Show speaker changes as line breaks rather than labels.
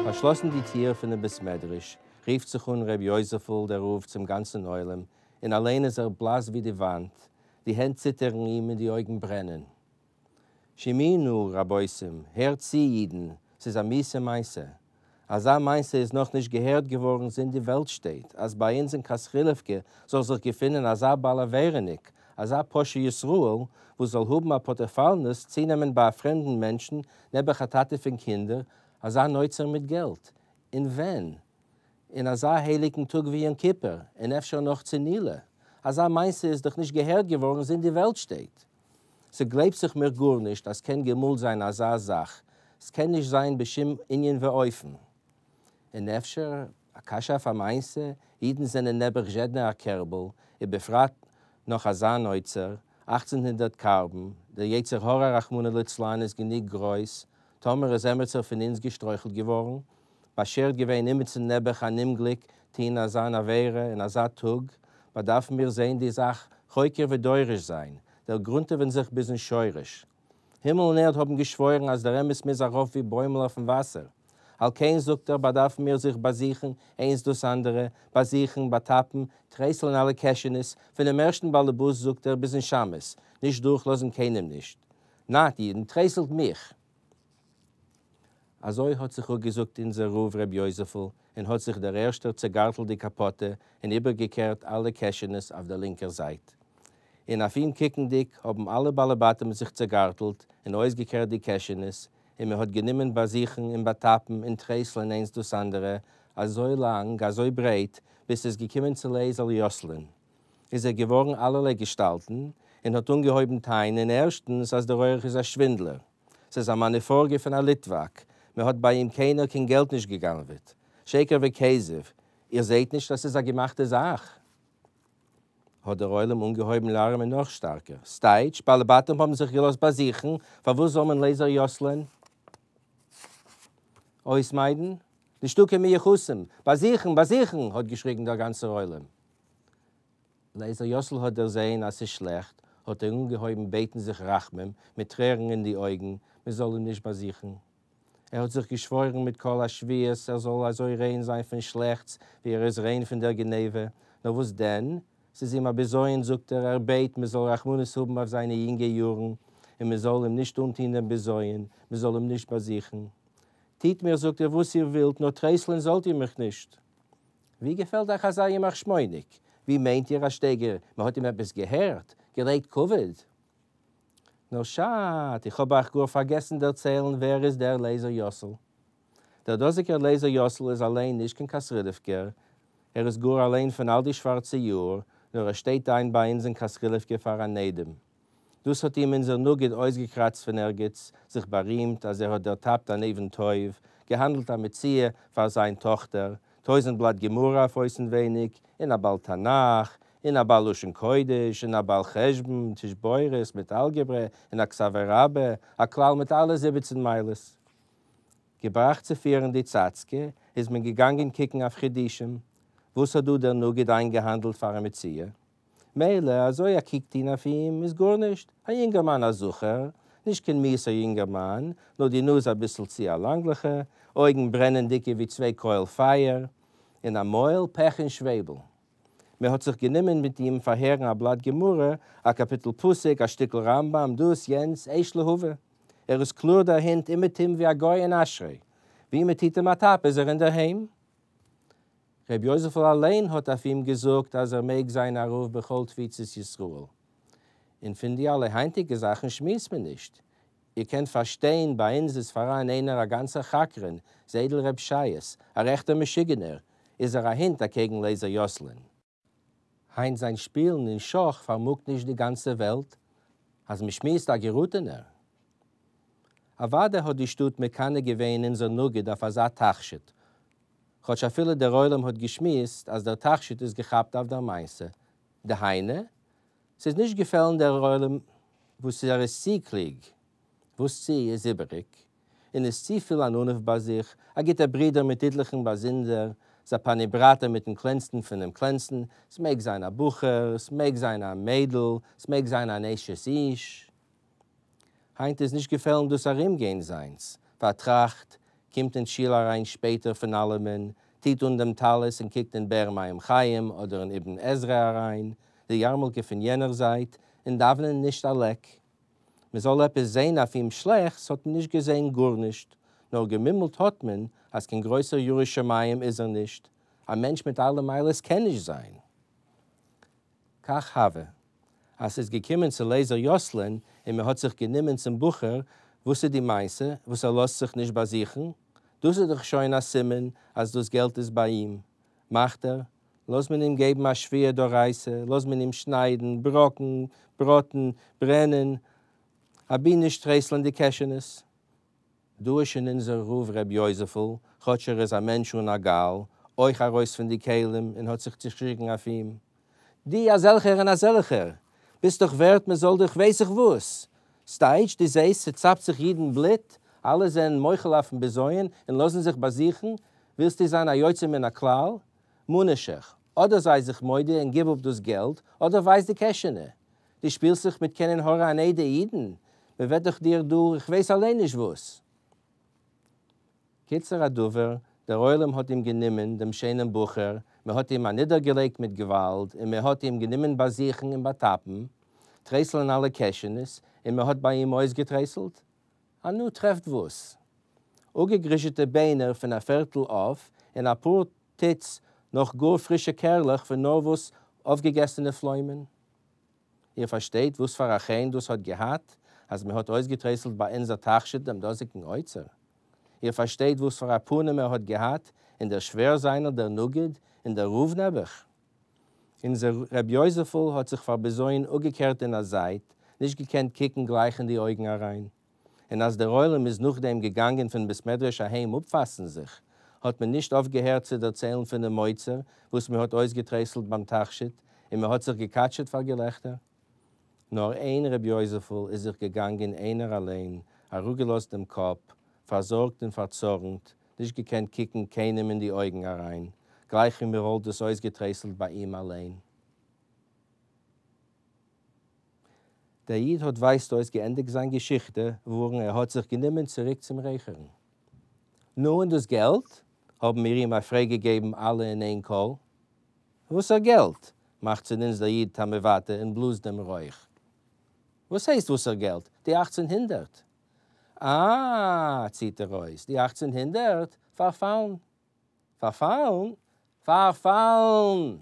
פארשלאסן די טיר פונעם בית מדרש, רופט זיך אן ר' יוזפ'ל דער רב צום גאנצן עולם, און אליין איז ער בלאס ווי די וואנט, די הענט ציטערן אים און די אויגן ברענען. שמעו נא, רבותים, הערט צו, אידן, ס'איז א מיאוסע מעשה. אזא מעשה איז נאך נישט געהערט געווארן זינט די וועלט שטייט, אז ביי אונז אין כתרילעווקע זאל זיך געפינען אזא בעל עבירה'ניק, אזא פושע ישראל, וואס זאל האבן א פאטערפאלנעס צונעמען ביי א פרעמדן מענטשן, נעבעך א טאטע פון קינדער, אזאן אוצר מיט געלט. און ווען? אין אזא הייליגן טאג ווי יום כיפור, און אפשר נאך צו נעילה. אזא מעשה איז דאך נישט געהערט געווארן זינט די וועלט שטייט. ס'גלייבט זיך מיר גארנישט אז ס'קען געמאלט זיין אזא זאך, ס'קען נישט זיין בשום ענין ואופן. און אפשר, א קשיא אויף א מעשה, אידן זענען נעבעך זשעדנע א קערבל, ובפרט נאך אזאן אוצר, 1800 קארבן, דער יצר הרע רחמנא ליצלן איז גענוג גרויס, טאמער איז עמיצער פון אונז געשטרויכלט געווארן, באשערט געווען אימיצן נעבעך אן אומגליק טוהן אזאן עבירה אין אזא טאג, באדארפן מיר זעהן די זאך חוקר ודורש זיין, דערגרונטעווען זיך ביזן שורש. הימל און ערד האבן געשוואוירן אז דער אמת מוז ארויף ווי בוימל אויפן וואסער. על כן זאגט ער באדארפן מיר זיך באזוכן איינס דאס אנדערע, באזוכן, באטאפן, טרייסלען אלע קעשענעס, פונעם ערשטן באלעבאס זאגט ער ביזן שמש, נישט דורכלאזן קיינעם נישט. נאט, אידן, טרייסלט מיך! אַזױ האָט זיך אָפּגעזאָגט אונדזער רבֿ רב יוזפֿל און האָט זיך דער ערשטער צעגאַרטלט די קאַפּאָטע און איבערגעקערט אַלע קעשענעס אױף דער לינקער זײַט. און אױף אים קוקנדיק, האָבן אַלע באַלעבאַטים זיך צעגאַרטלט און אױסגעקערט די קעשענעס, און מע האָט גענומען באַזוכן און באַטאַפּן און טרײסלען אײנס דאָס אַנדערע אַזױ לאַנג, אַזױ ברײט, ביז ס'איז געקומען צו לײזער יאָסלען. איז ער געװאָרן אַלערלײ געשטאַלטן און האָט אָנגעהױבן טענהן, ערשטנס, אַז דער אורח איז אַ שװינדלער. ס'איז א מאניפארגע פון א ליטוואק, מען האט ביי אים קיינער קיין געלט נישט גע'גנב'עט. שקר וכזב, איר זעהט נישט אז ס'איז א געמאכטע זאך? האט דער עולם אנגעהויבן ליארעמען נאך שטארקער, סטייטש, בעלי בתים האבן זיך געלאזט באזוכן, פארוואס זאל מען לייזער יאסלען אויסמיידן? נישטא קיין מיוחסים, באזוכן, באזוכן! האט געשריגן דער גאנצער עולם. לייזער יאָסל האָט דערזען, אַז ס'איז שלעכט, האָט ער אָנגעהויבן בעטן זיך רחמים, מיט טרערן אין די אויגן, מע זאָל אים נישט באַזוכן. ער האָט זיך געשוואוירן מיט כל השבועות, ער זאָל אַזוי ריין זיין פון שלעכטס, ווי ער איז ריין פון דער גניבה. נאָר וואָס דען? ס'איז אים אַ בזיון, זאָגט ער, ער בעט, מע זאָל רחמנות האָבן אויף זיינע יונגע יאָרן און מע זאָל אים נישט אָנטאָן דעם בזיון, מע זאָל אים נישט באַזוכן. טוט מיר, זאָגט ער, וואָס איר ווילט, נאָר טרייסלען זאָלט איר מיך נישט. ווי געפעלט אייך אזא ימח שמו'ניק? ווי מיינט איר א שטייגער, מען האט אים עפעס געהערט? געלייגט כבוד? נאר שאט, איך האב אייך גאר פארגעסן דערציילן ווער איז דער לייזער יאסל. דער דאזיגער לייזער יאסל איז אליין נישט קיין כתרילעווקער, ער איז גאר אליין פון אל די שווארצע יאר, נאר ער שטייט איין ביי אונז אין כתרילעווקע פאר אן איידעם. דאָס האָט אים אונדזער נגיד אויסגעקראַצט פֿון ערגעץ, זיך באַרימט, אַז ער האָט דערטאַפּט אַן אבֿן-טובֿ, געהאַנדלט אַ מציאה פֿאַר זײַן טאָכטער, 1000 בלאַט גמרא אויף אויסנווייניק, און אַ בעל-תּנך, און אַ בעל-לשון-קודש, און אַ בעל-חשבון, תּשבורת מיט אַלגעברע, און אַ כּתבֿ-הרבה, אַ כּלל מיט אַלע 17 מעלות. געבראַכט צו פֿירן די צאַצקע, איז מען געגאַנגען קוקן אויף חידושים, וואָס האָט דאָ דער נגיד אײַנגעהאַנדלט פֿאַר אַ מציאה? מילא, אַזוי אַ קוק טאָן אויף אים איז גאָרנישט, אַ יונגערמאַן אַ זכר, נישט קיין מיאוסער יונגערמאַן, נאָר די נאָז אַ ביסל צו אַ לענגלעכע, אויגן ברענענדיקע ווי צוויי קויל פֿייער, און אַ מויל, פּעך און שוועבל. מע האָט זיך גענומען מיט אים פֿאַרהערן אַ בלאַט גמרא, אַ קאַפּיטל פּסוק, אַ שטיקל רמב"ם, דאָס, יענץ, אש להבה. ער איז קלאָר דער הונט אומעטום ווי אַ גוי אין אשרי. ווי מע טוט אים אַ טאַפּ, איז ער אין דער היים. ר' יוזפל אליין האט אויף אים געזאגט אז ער מעג זיין א רב בכל תפוצות ישראל. און פון די אלע היינטיגע זאכן שמועסט מען נישט. איר קענט פארשטיין, ביי אונז איז פאראן איינער א גאנצער חקרן, זיידל ר' שייעס, א רעכטער משוגענער, איז ער א הונט אקעגן לייזער יאסלען. היינט זיין שפילן אין שאך פארמאגט נישט די גאנצע וועלט, אז מ'שמועסט א געראטענער. אוודאי האט די שטאט מקנא געוועהן אונזער נגיד אויף אזא תכשיט, כאטש אפילו דער עולם האט געשמועסט אז דער תכשיט איז געכאפט אויף דער מעשה, דהיינו, ס'איז נישט געפעלן דער עולם וואס ער איז צו קלוג, וואס צו איז איבעריג, און איז צופיל אן עניו ביי זיך, א גוטער ברודער מיט איטליכן באזונדער, זאפאניבראטע מיטן קלענסטן פונעם קלענסטן, ס'מעג זיין א בחור, ס'מעג זיין א מיידל, ס'מעג זיין אן אשת איש. היינט איז נישט געפעלן דאס ארומגיין זיינס, פארטראכט. קומט אין שול אריין שפעטער פון אלעמען, טוט אן דעם טלית און קוקט אין באר מים חיים אדער אין אבן עזרא אריין, די יארמולקע פון יענער זייט, און דאווענען נישט א לעק. מען זאל עפעס זען אויף אים שלעכטס האט מען נישט געזען גארנישט, נאר געמורמלט האט מען אז קיין גרויסער ירא שמים איז ער נישט, א מענטש מיט אלע מעלות קען נישט זיין. כך הווה. אז ס'איז געקומען צו לייזער יאסלען און מען האט זיך גענומען צום בחור, וואס איז די מעשה וואס ער לאזט זיך נישט באזוכן? דאס איז דאך שוין א סימן אז דאס געלט איז ביי אים. מאכט ער, לאז מען אים געבן א שבועה דאורייתא, לאז מען אים שניידן, בראקן, בראטן, ברענען, אבי נישט טרייסלען די קעשענעס. דא איז שוין אונזער רב ר' יוזפ'ל, כאטש ער איז א מענטש אן א גאל, אויך ארויס פון די כלים און האט זיך צושריגן אויף אים, דו אזעלכער און אזעלכער! ביסט דאך ווערט מען זאל דיך ווייס איך וואס! סטייטש, דו זעסט ס'צאפט זיך אידן בלוט, אלע זענען מוחל אויפן בזיון און לאזן זיך באזוכן, ווילסטו זיין א יוצא מן הכלל? מה נפשך, אדער זיי זיך מודה און גיב אפ דאס געלט, אדער ווייז די קעשענע! דו שפילסט זיך מיט קיין עין הרע אן עדה אידן, מען וועט דאך דיר דא איך ווייס אליין נישט וואס. קיצור הדבר, דער עולם האט אים גענומען, דעם שיינעם בחור, מען האט אים אנידערגעלייגט מיט געוואלד, און מען האט אים גענומען באזוכן און באטאפן, טרייסלען אלע קעשענעס, און מען האט ביי אים אויסגעטרייסלט, אנו טרעפט וואס? אפגעגריזשעטע ביינער פון א פערטל עוף, און א פאר טוץ נאך גאר פרישע קערלעך פון נארוואס אויפגעגעסענע פלוימען. איר פארשטייט וואס פאר א חן דאס האט געהאט, אז מען האט אויסגעטרייסלט ביי אונזער תכשיט דעם דאזיגן אוצר? איר פארשטייט וואס פאר א פנים ער האט געהאט, און דער שווער זיינער דער נגיד, און דער רב נעבעך? אונזער ר' יוזפ'ל האט זיך פאר בזיון אפגעקערט אין א זייט, נישט געקענט קוקן גלייך אין די אויגן אריין. און אז דער עולם איז נאכדעם געגאנגען פון בית מדרש אהיים אפפאסטן זיך, האט מען נישט אויפגעהערט צו דערציילן פונעם אוצר וואס מען האט אויסגעטרייסלט ביים תכשיט, און מען האט זיך געקאטשעט פאר געלעכטער. נאר איין ר' יוזפ'ל איז זיך געגאנגען איינער אליין, אראפגעלאזט דעם קאפ, פארזארגט און פארצארנט, נישט געקענט קוקן קיינעם אין די אויגן אריין, גלייך ווי מען וואלט דאס אויסגעטרייסלט ביי אים אליין. דער איד האט ווייזט אויס געענדיגט זיין געשיכטע, ווארן ער האט זיך גענומען צוריק צום רייכערן. נו, און דאס געלט? האבן מיר אים א פרעג געגעבן אלע אין איין קול. וואסער געלט? מאכט צו אונז דער איד תמ'עוואטע און בלאזט דעם רויך. וואס הייסט וואסער געלט? די 1800! אה! ציט ער אויס, די 1800? פארפאלן! פארפאלן? פארפאלן!